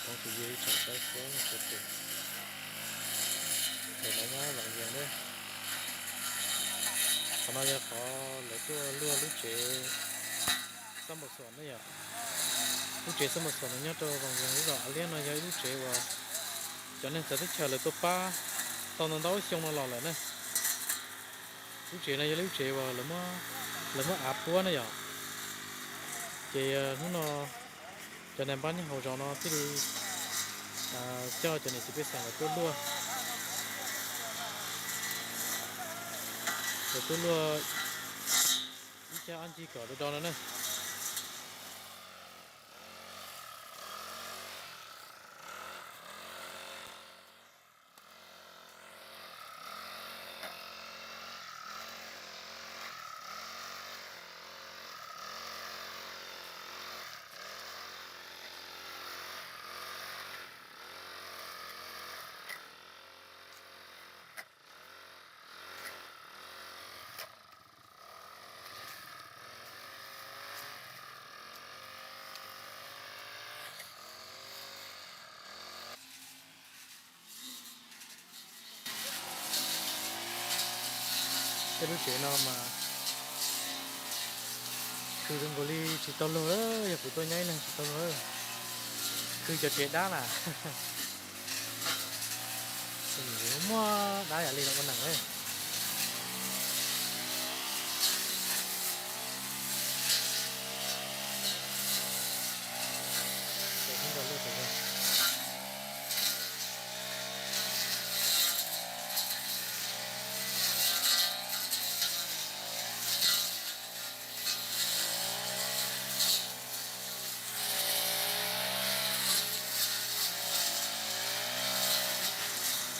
Tsis yog ib tsoom saib xwb no, tus ntawm no nyob Vam Yees na. Qhov no yog qhov lawv tuaj luaj lub tsev xab npau xuam ne yom. Lub tsev xab npau xuam no nyob rau Vam Yees lub zos Av Liab no yog ib lub tsev uas cov neeg txawv teb chaws lawv tuaj pab tau ntau ntau xyoo no los lawm na. Lub tsev no yog lub tsev uas lawv muab av puab ne yom. Ces hnub no cov neeg npab nyob hauv zos no thiaj li coj cov niam txiv pej xeem lawv tuaj luaj, lawv tuaj luaj ib cag ob ncig kom do do no na. Tej lub tsev no mas khw zoo nkaus li tsis tau luag, yog kuv tuaj nyob ib leeg tsis tau luag. Khw cov tsev dab na. Muaj dab yam li los ua neeg li.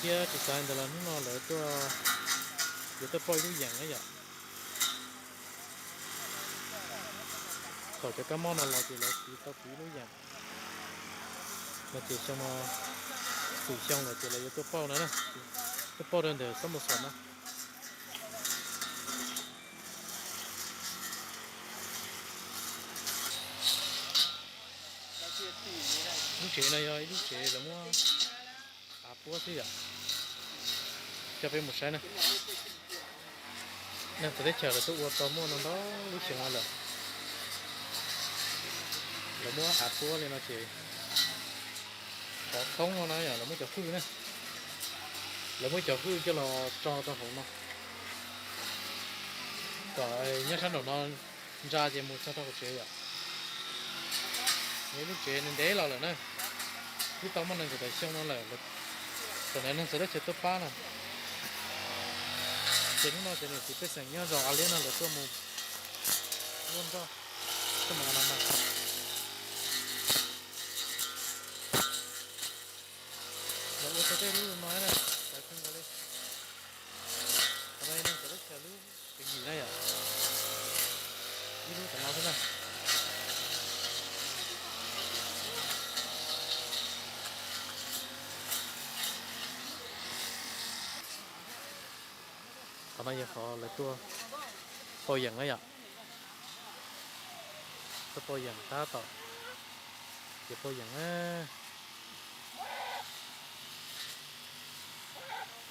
Thiab tsis tas ntawd los hnub no lawv tuaj, yuav tuaj pauj ib lub yeem na yom. Thaum cov kab mob no los ces lawv tiv tau tiv ib lub yeem no ces xyoo no xum xyoo lawm ces lawv yuav tuaj pauj na, tuaj pauj rau ntawm xab npau xuam na. Lub tsev no yog ib lub tsev lawv muab av puab xwb yom. Coj peb mus saib na. Neeg txawv teb chaws lawv tuaj ua tau muaj no ntau lub xyoo no lawm. Lawv muab av puab li no ces qhov thoob no na yom, lawv muab cov hwj na, lawv muab cov hwj coj los tso rau hauv no kom nyob sab nraum no ntsa ces mus txog rau hauv tsev yom. Lub tsev ntev los lawm na, twb tau muaj nees nkaum tawm xyoo no lawm, thaum ntawd neeg txawv teb chaws tuaj pab na. Ces hnub no cov niam txiv pej xeem nyob zos Av Liab no lawv tuaj mus luaj nroj, tuaj mus a na mas lawv ua tau tej lub no na, txawv kawg nkaus li. Qhov no yog neeg txawv teb chaws lub tswv yim na yom, ib lub tom no xwb na. Qhov no yog qhov lawv tuaj pauj yeem na yom. Tuaj pauj yeem tab tom, ces pauj yeem na.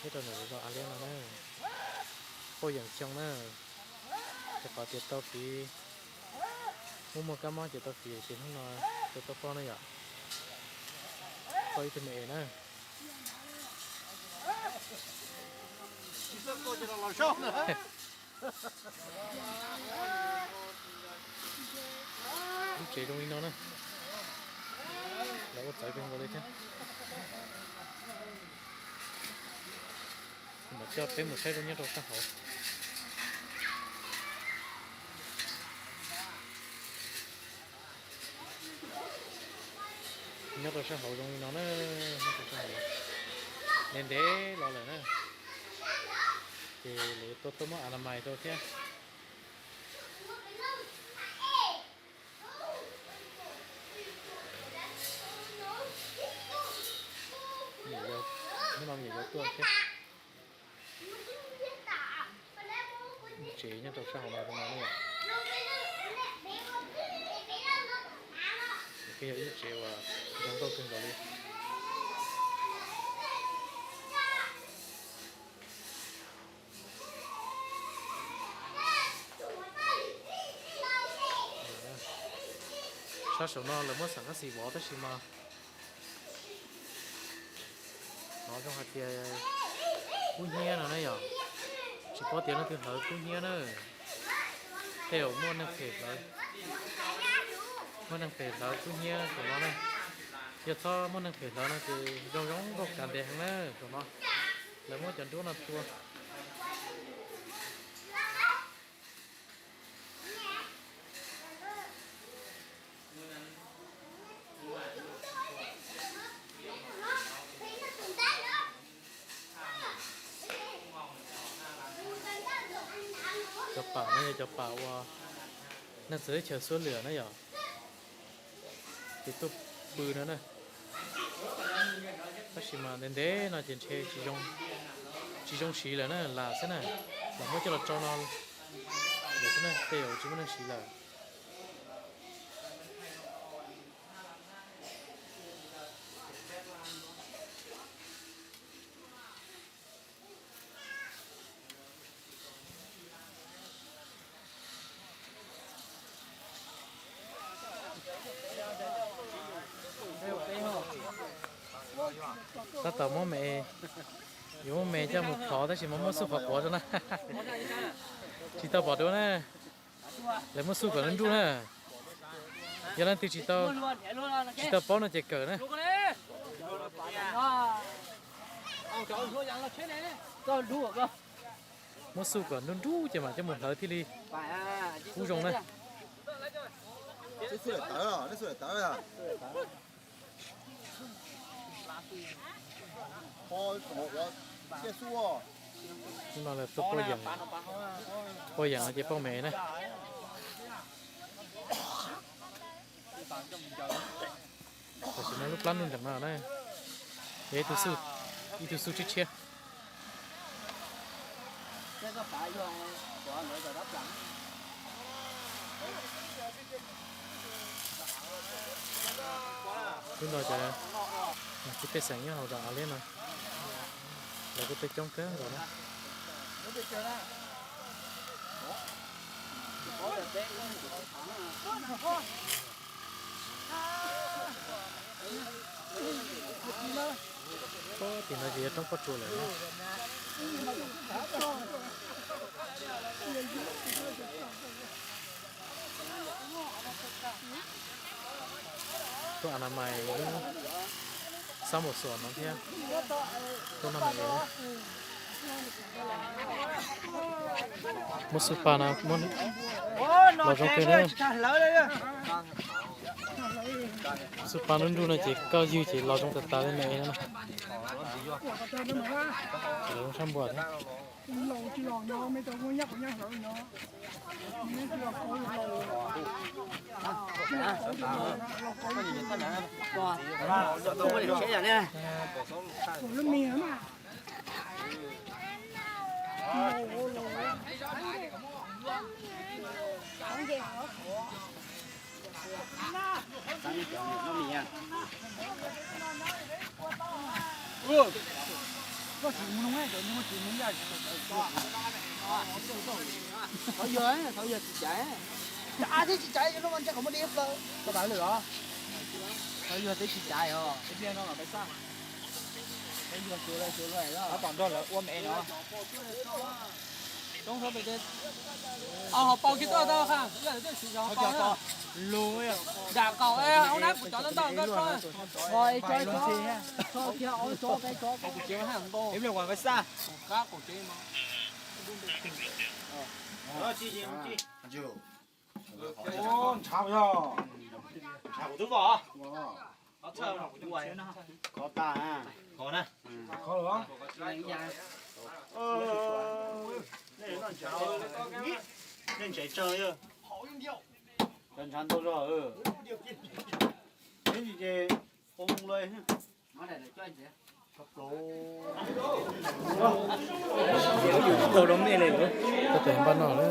Nyob rau ntawm zos Av Liab no na, pauj yeem xyoo na. Ces qhov tias tau fiv, muaj muaj kab mob ces tau fiv ces hnub no tuaj tuaj pauj na yom. Pauj ib tug me es na. Lub tsev zoo li no na, lawv ua txawv kawg nkaus li thiab. Mam coj peb mus saib rau nyob rau sab hauv. Nyob rau sab hauv zoo li no na, nyob rau sab hauv ntev ntev los lawm na, ces lawv tuaj tuaj muab a na mais rau thiab. Hnub no me nyuam yuav tuaj thiab. Tsev nyob rau sab hauv no zoo no na yom. Yog ib tsev uas zoo nkauj kawg nkaus li. Sab saum no lawv muab xam qab xis vov tab sis mas hnov zoo hais tias kub hnyiab no na yom. Tsis paub tias leej twg hlawv kub hnyiab na. Tej zaum muaj neeg phem hlawv, muaj neeg phem hlawv kub hnyiab saum no na. Yog txhob muaj neeg phem hlawv no ces zoo zoo nkauj kav ntev heev na saum no. Lawv muab cov nruab no tua. Cov pam no yog cov pam uas neeg txawv teb chaws xuab lwm na yom, ces tuaj pw no na. Tab sis mas ntev ntev no ces ntshe tsis zoo siv lawm na, lam xwb na, lam muab coj los tso no lawm xwb na, tej zaum tsis muaj neeg siv lawm. Tab tom muab me, yuav muab me coj mus plhov tab sis mas muab xub qhov quav rau na. Tsis tau pom dua na. Lawv muab xub kom nruj nruj na. Yog leej twg tsis tau, tsis tau paub no ces kawm na. Muab xub kom nruj nruj ces mam coj mus hlawv thiaj li kub zoo na. Hnub no lawv tuaj poj yeem, poj yeem no ces poj me na. Tam sim no lub plab nruj nreem no na, yog ib tug xub tshiab tshiab. Lub no ces kwv tij pej xeem nyob hauv zos Av Liab no, lawv kuj tuaj coob kawg nkaus na. Tim no ces yog roob pob tsuas lawm. Tuaj a na mais lub xab mus xuam no thiab. Tuaj no mas muab xub pa no los zoo kawg na. Xub pa nruj nruj no ces koj ywg ces los zoo tas tas li me no. Los zoo sab npua thiab. Thov yog, thov yog tsis caiv. Cas thiab tsis caiv, lub no ntshe qhov muaj dej plaws. Koj pav lwm os. Thov yog twb tsis caiv os. Thov yog xyuas lawm xyuas lawm. Ob tom nrog lawv ua me no. Ho pau kiag tuaj tau, dam qaum hauv nab kuv cov ntau ntau. Ib pliag kuv xa. Ntshav yog, ntshav kuv twb vom. Kho tas, kho na, kho lawm. Nej ntshav tsawg, ntshav ntau zog. Neb ces poob lawm. Tau rau me le, tau tes npaj no na,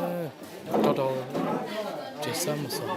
rau rau tsev xab mus xov.